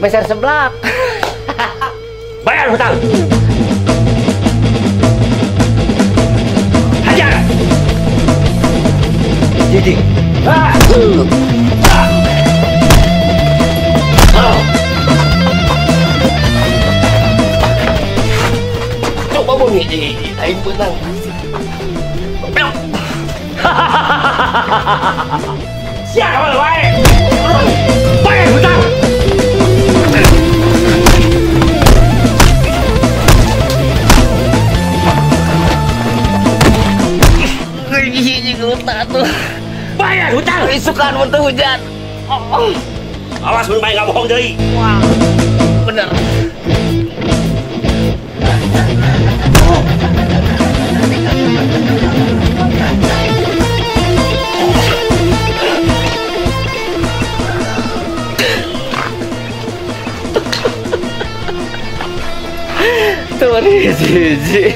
Meser seblak. Bayar hutang. Hajar. Jadi. Coba mun hiji-hiji aing beunang. Siapa lu wae? Bayar hutang. Hiji-hiji gelut atuh. Bayar hutang. Isukan mun teu hujan. Awas mun bae ngabohong deui. Wah. Bener. Tuh hiji-hiji.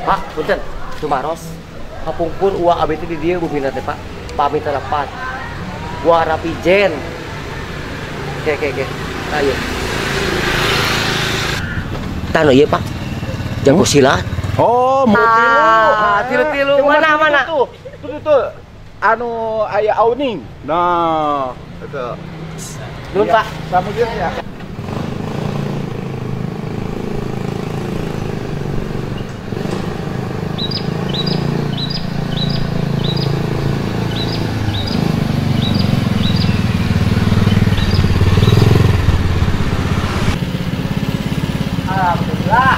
Pak, punten, Sumaros. Kapungkur uang abdi teh di dieu bumina teh, Pak. Pamit lepat. Wara pijen. Oke, oke, oke. Ayo. Tano ieu, Pak. Jago silat. Oh, mau tilu. Ah, tilu-tilu. Mana mana? Tuh, tuh, tuh. Anu aya awning. Nah, itu. Nuhun, Pak. Kamu dia ya. Alhamdulillah.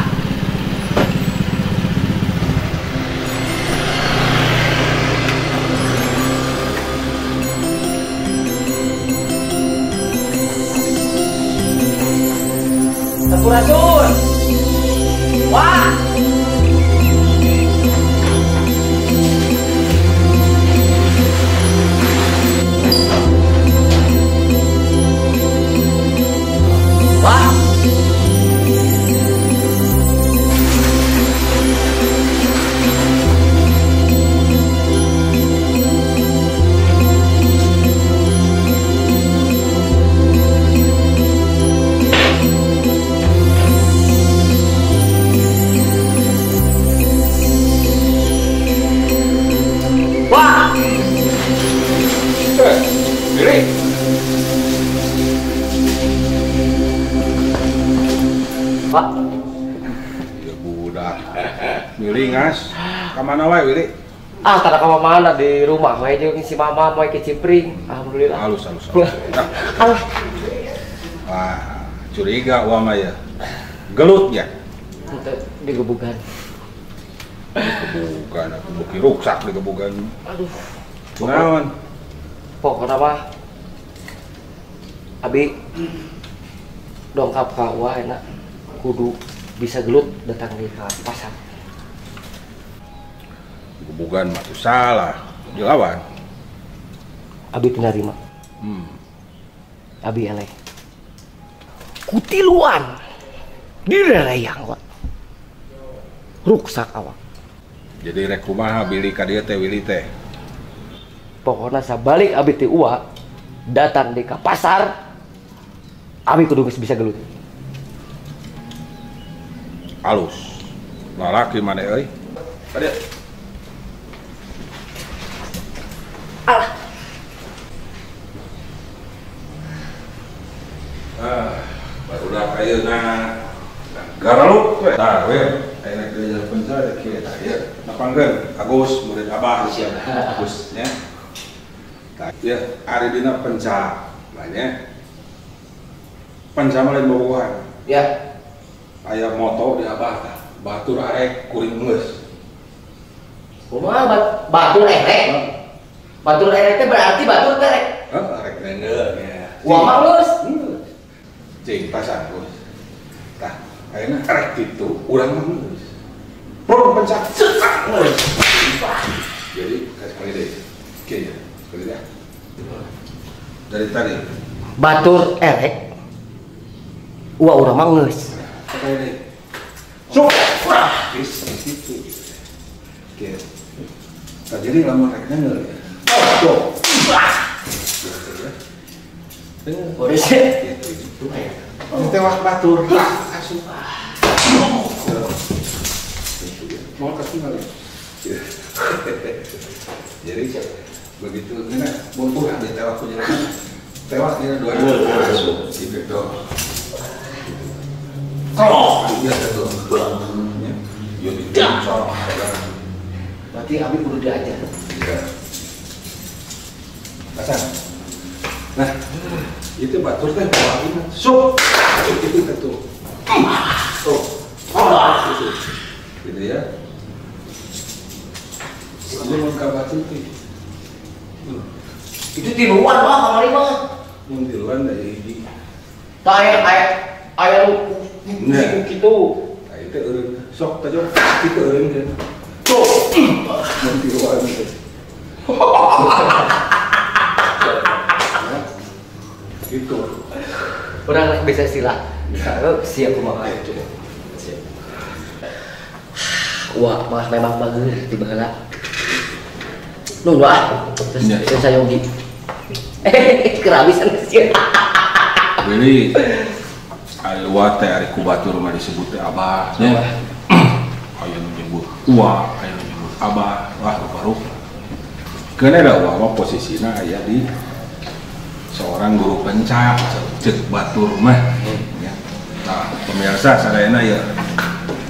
Willy ngas. Ka mana wae Willy? Ah, tara ka mana di rumah wae jeung si mama moe kecipring. Alhamdulillah. Halus halus. Halus. Wah, curiga uang mah ya. Gelut ya? Untuk digebugan. Digebugan atuh beuki ruksak digebugan. Aduh. Kunaon? Pokokna mah abi dongkap ka uwa enak kudu bisa gelut datang di ka pasar. Gebugan mah salah, dilawan. Abi teu narima. Abi eleh. Kutiluan direreyang wa. Ruksak awak. Jadi rek kumaha Billy ka dieu teh Willy teh? Pokokna sabalik abi teh uwa datang di ka pasar, abi kudu geus bisa gelut. Halus. Lalaki maneh euy. Ka dieu. Alah. Ah, barudak ayeuna garaluk we. Tah we, ayeuna diajar penca rek kieu tah ieu. Napangkeun Agus murid Abah siap. Agus nya. Tah ieu ari dina penca nya. Penca mah lain bobogohan. Ya. Aya moto di Abah tah, batur arek kuring geus. Kumaha batur erek? Batur erek teh berarti batur teh erek. Heuh, arek nengeul nya. Wah mah geus. Cing pasan geus. Tah, ayeuna erek kitu urang mah geus. Prong pencak cetak geus. Jadi sekali deui. Kieu ya, sekali deui. Dari tadi. Batur erek. Uwa urang mah geus. Sekali deui. Sok. Geus kitu. Kieu. Tah jadi lamun rek nengeul ya. Tuh. Tewak batur. Asup. Mau kasih kali. Jadi begitu ini buntuh dia tewak punya. Tewak dia dua asup. Gitu. Tolong. Iya satu. Yo dicorok. Berarti abi kudu diajar. Iya. Pasang. Nah, itu batur teh bawa ini. Sup. Itu tuh. Tuh. Gitu. Gitu ya. Ini mau kabatur teh. Itu tiluan mah kamari mah. Mun tiluan dari hiji. Tah aya aya nu kitu. Tah itu eureun. Sok teh kitu eureun kan. Tuh. Mun tiluan teh. Gitu. Orang bisa sila. Siap kumaha. Siap. Wah, mah memang bagus di baheula. Nu ah, terus saya yogi. Kerabisan sih. Willy, ari uwa teh ari ku batur mah disebut teh abah nya. Aya nu nyebut uwa, aya nu nyebut abah, wah rupa-rupa. Keuna da uwa mah posisina aya di seorang guru pencak cek batur mah ya. Nah, pemirsa sadayana ya.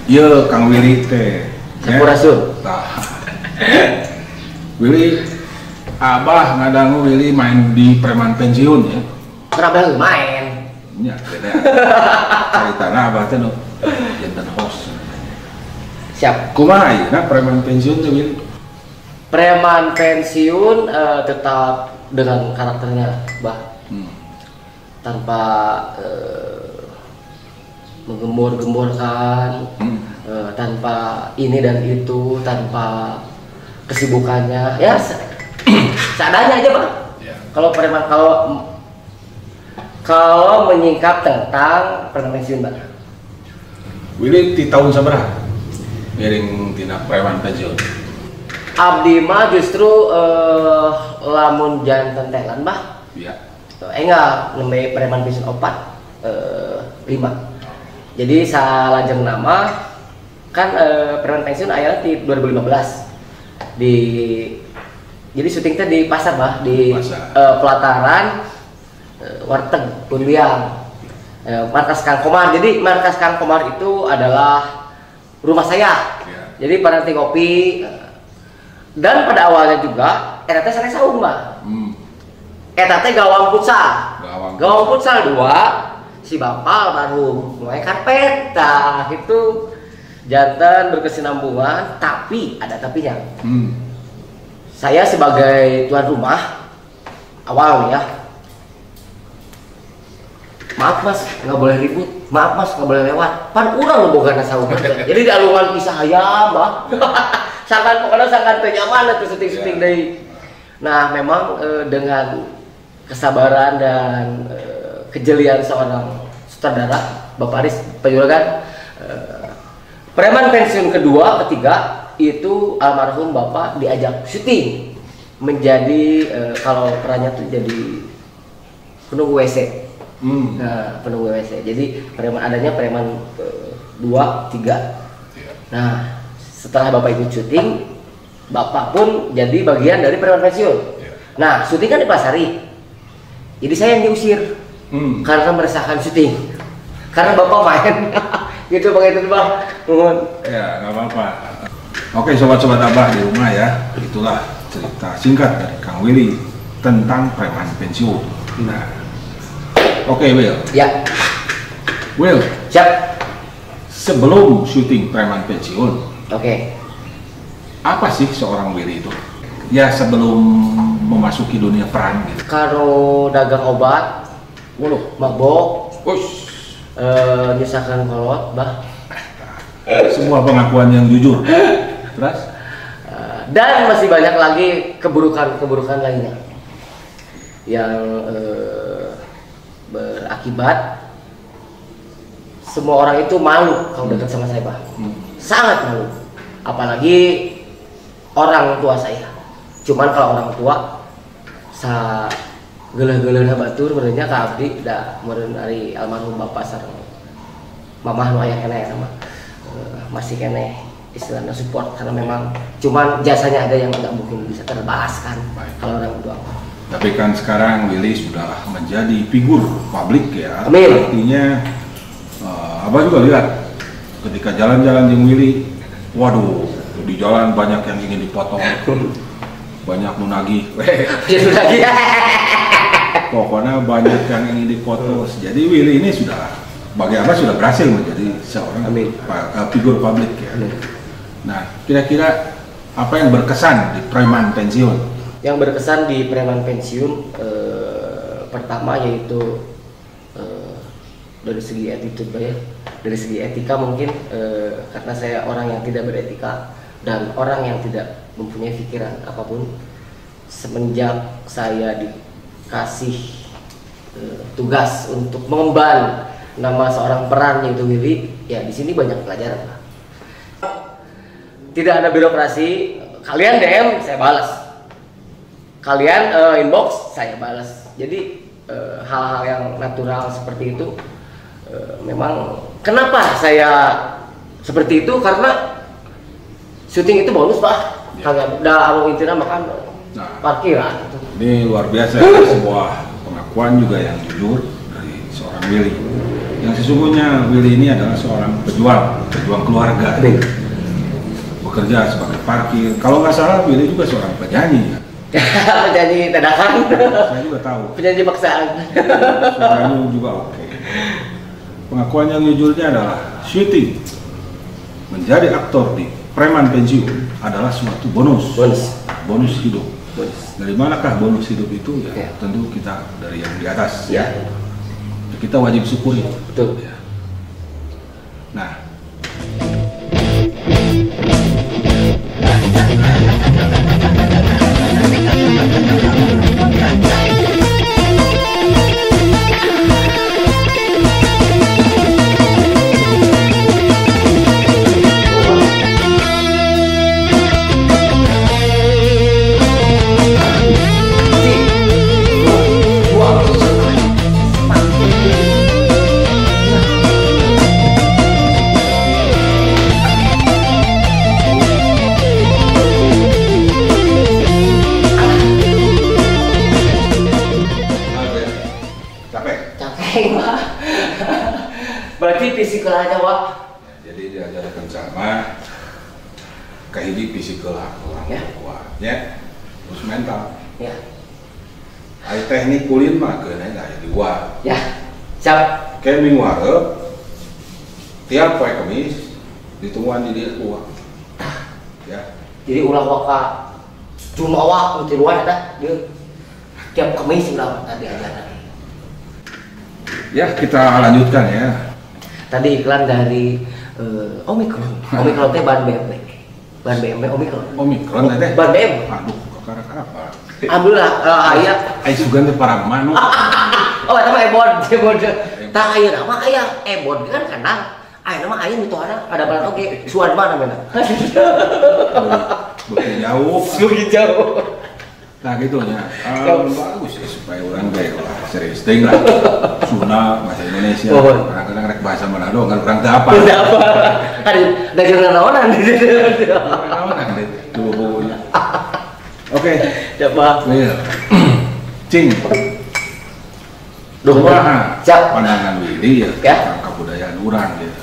Ieu Kang Willy teh. Sampurasun. Tah. Willy Abah ngadangu Willy main di preman pensiun ya. Kenapa main? Nya, beda. Caritana Abah teh nu janten host. Siap. Kumaha ayeuna preman pensiun teh Willy? Preman pensiun tetap dengan karakternya, Bah. Tanpa menggembor-gemborkan, tanpa ini dan itu, tanpa kesibukannya, ya seadanya aja, Bang. Yeah. Kalau preman, kalau menyingkap tentang preman pensiun, Bang. Willy di tahun sabaraha ngiring tina preman pensiun? Abdi mah justru lamun janten telan, Bah. Iya. Enggak nembe preman pensiun 4 5. Jadi salajeng nama kan preman pensiun aya di 2015 di jadi syuting teh di pasar, Bah, di pelataran warteg Punwiang, markas Kang Komar. Jadi markas Kang Komar itu adalah rumah saya. Ya. Jadi paranti ngopi dan pada awalnya juga eta teh sanes saung, Bah. Eta teh gawang futsal. Gawang futsal 2, si bapak almarhum mulai karpet tah itu jantan berkesinambungan, tapi ada tapinya. Saya sebagai tuan rumah awal nih ya, maaf mas nggak boleh ribut, maaf mas nggak boleh lewat, pan urang lo boga saung. Jadi di alungan kisah hayam bah, sangat pokoknya sangat nyaman tuh syuting-syuting deui. Nah memang dengan kesabaran dan kejelian seorang sutradara Bapak Aris Pajuragan, preman pensiun kedua ketiga itu almarhum bapak diajak syuting menjadi kalau perannya tuh jadi penunggu WC. Nah, penunggu WC. Jadi preman adanya preman 2, 3. Nah, setelah bapak ikut syuting, bapak pun jadi bagian dari preman pensiun. Nah, syuting kan di Pasari. Jadi saya yang diusir karena meresahkan syuting. Karena bapak main. Gitu Bang itu Bang. Nuhun. Ya, nggak apa-apa. Oke, sobat-sobat Abah di rumah ya, itulah cerita singkat dari Kang Willy tentang preman pensiun. Nah, oke Will. Ya. Will. Siap. Sebelum syuting preman pensiun. Oke. Apa sih seorang Willy itu? Ya sebelum memasuki dunia peran gitu. Kalau dagang obat, waduh, mabok, nyusahkan kolot, bah. Semua pengakuan yang jujur. Terus? Dan masih banyak lagi keburukan-keburukan lainnya yang berakibat semua orang itu malu kalau dekat sama saya, Pak. Sangat malu. Apalagi orang tua saya. Cuman kalau orang tua sa geuleuh-geuleuhna batur meureunnya ka abdi da meureun ari almarhum bapak sareng mamah nu aya keneh sama masih keneh istilahnya support karena memang cuman jasanya ada yang nggak mungkin bisa terbalaskan kalau orang tua. Tapi kan sekarang Willy sudah menjadi figur publik ya. Amin. Artinya Abah juga lihat ketika jalan-jalan jeung Willy, waduh di jalan banyak yang ingin dipotong, banyak nu nagih. Pokoknya banyak yang ingin dipoto. Jadi Willy ini sudah bagi Abah sudah berhasil menjadi seorang figur publik ya. Amin. Nah, kira-kira apa yang berkesan di preman pensiun? Yang berkesan di preman pensiun pertama yaitu dari segi attitude ya, dari segi etika mungkin karena saya orang yang tidak beretika dan orang yang tidak mempunyai pikiran apapun. Semenjak saya dikasih tugas untuk mengemban nama seorang peran yaitu Willy, ya di sini banyak pelajaran, Pak. Tidak ada birokrasi, kalian DM saya balas, kalian inbox saya balas. Jadi hal-hal yang natural seperti itu memang kenapa saya seperti itu karena syuting itu bonus, Pak. Ya. Kagak udah anu intinya makan nah, parkiran. Ini luar biasa ya, sebuah pengakuan juga yang jujur dari seorang Willy. Yang sesungguhnya Willy ini adalah seorang pejuang, pejuang keluarga. Amin. Bekerja sebagai parkir. Kalau nggak salah Willy juga seorang penyanyi ya. Penyanyi dadakan. Saya juga tahu. Penyanyi paksaan. Suaranya juga oke. Pengakuan yang jujurnya adalah syuting menjadi aktor di preman pensiun adalah suatu bonus. Bonus. Bonus hidup. Bonus. Dari manakah bonus hidup itu ya? Ya. Tentu kita dari yang di atas. Ya. Kita wajib syukuri. Betul. Ya. Nah, Berarti fisikal aja, Wak. Jadi diajarkan sama Kahiji fisik lah orang ya. Kuat ya. Terus mental. Ya. Ai teknik kulin mah keun aya di gua. Ya. Siap. Kayak minggu hareup tiap poe Kamis ditungguan di dieu gua. Ya. Jadi ulah waka jumawa nu tiluan eta dieu. Tiap Kamis ulah tadi ajaran. Ya, kita lanjutkan ya. Tadi iklan dari Omikron. Omikron teh ban BMW. Ban BMW Omikron. Omikron teh ban BMW. Aduh, kakara apa? Alhamdulillah aya. Ai sugan teh para manuk. Oh, eta mah ebon, ebon. Tah ayeuna mah aya ebon kan kandang. Ayeuna mah aya mitohana ada balan oge, Suwarma namanya. Beuki jauh. Beuki jauh. Nah gitu ya. Bagus ya supaya orang teh lah serius teuing lah. Sunda bahasa Indonesia. Kadang-kadang rek bahasa Manado kan urang teu apa. Teu apa. Kan da jeung nanaonan. Nanaonan deh. Oke, coba. Iya. Cing. Kumaha pandangan Willy ya tentang kebudayaan urang gitu.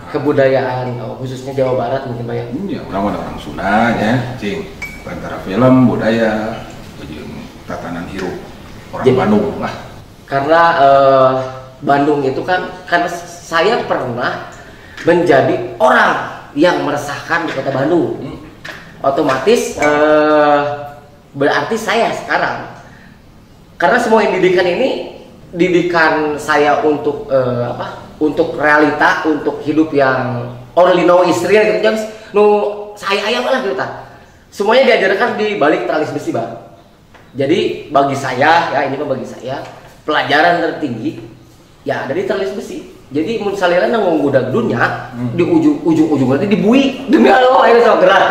Kebudayaan, oh, khususnya Jawa Barat mungkin Pak ya. Iya, urang mah orang Sunda ya, cing. Antara film, budaya, jeung tatanan hirup orang jadi, Bandung lah. Karena Bandung itu kan, karena saya pernah menjadi orang yang meresahkan di kota Bandung. Otomatis berarti saya sekarang, karena semua didikan ini didikan saya untuk untuk realita, untuk hidup yang only know is real gitu, James. Nu saya ayam lah gitu ta. Semuanya diajarkan di balik teralis besi, Bang. Jadi bagi saya ya, ini mah bagi saya pelajaran tertinggi ya ada di teralis besi. Jadi mun salira nanggung dunia di ujung-ujung nanti dibui demi Allah ayeuna sok gerak.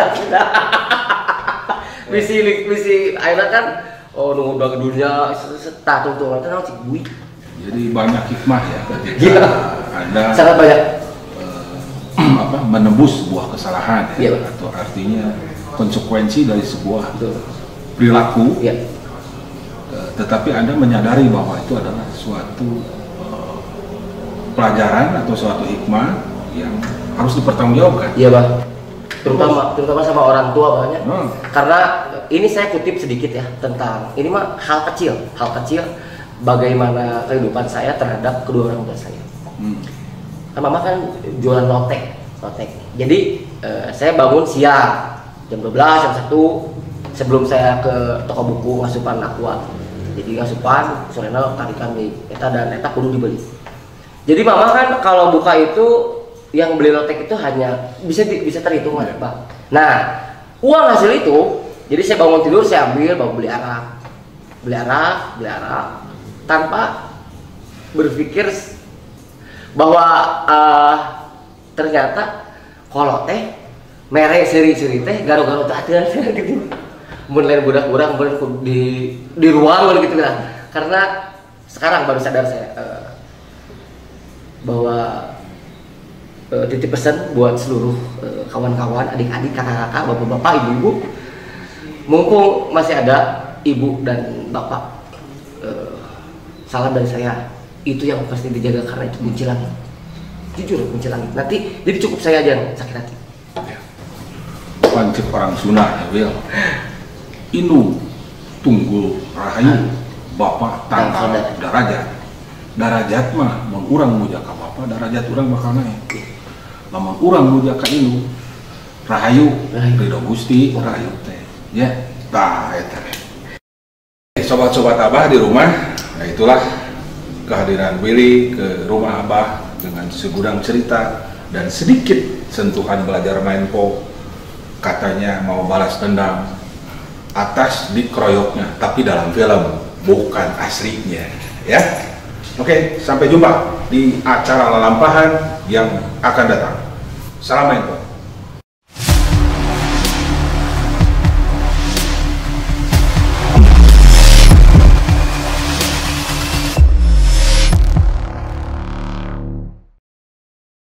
Bisi ayeuna kan oh nunggu dunia tah tungtung teh naon cik bui. Jadi banyak hikmah ya ketika Anda sangat banyak menebus sebuah kesalahan ya, ya, atau artinya konsekuensi dari sebuah perilaku. Ya. Tetapi Anda menyadari bahwa itu adalah suatu pelajaran atau suatu hikmah yang harus dipertanggungjawabkan. Iya, Bang. Terutama sama orang tua banyak. Karena ini saya kutip sedikit ya tentang ini mah hal kecil bagaimana kehidupan saya terhadap kedua orang tua saya. Nah, mama kan jualan lotek. Jadi saya bangun siang jam 12, jam 1 sebelum saya ke toko buku ngasupan aqua. Jadi ngasupan sorena tarikan di eta dan eta kudu dibeli. Jadi mama kan kalau buka itu yang beli lotek itu hanya bisa terhitung lah, Pak. Nah, uang hasil itu, jadi saya bangun tidur saya ambil bawa beli arak tanpa berpikir bahwa ternyata kalau teh mere seri-seri teh garo-garo teh aturan gitu. Mun lain budak urang mun di ruang gitu lah. Karena sekarang baru sadar saya bahwa titip pesan buat seluruh kawan-kawan, adik-adik, kakak-kakak, bapak-bapak, ibu-ibu, mumpung masih ada ibu dan bapak, salam dari saya, itu yang pasti dijaga karena itu kunci langit. Jujur kunci langit. Nanti jadi cukup saya aja yang sakit hati. Ya. Pancet orang Sunda ya, Wil. Indung tunggul rahayu, bapak tangkal darajat. Darajat mah mun urang muja ka bapak, darajat urang bakal naik. Lamun urang muja ka indung, rahayu, ridho Gusti, rahayu teh. Ya, tah eta. Sobat-sobat Abah di rumah, nah itulah kehadiran Willy ke rumah Abah dengan segudang cerita dan sedikit sentuhan belajar main pop. Katanya mau balas dendam atas dikeroyoknya, tapi dalam film, bukan aslinya, ya. Oke, sampai jumpa di acara lalampahan yang akan datang. Salam main pop.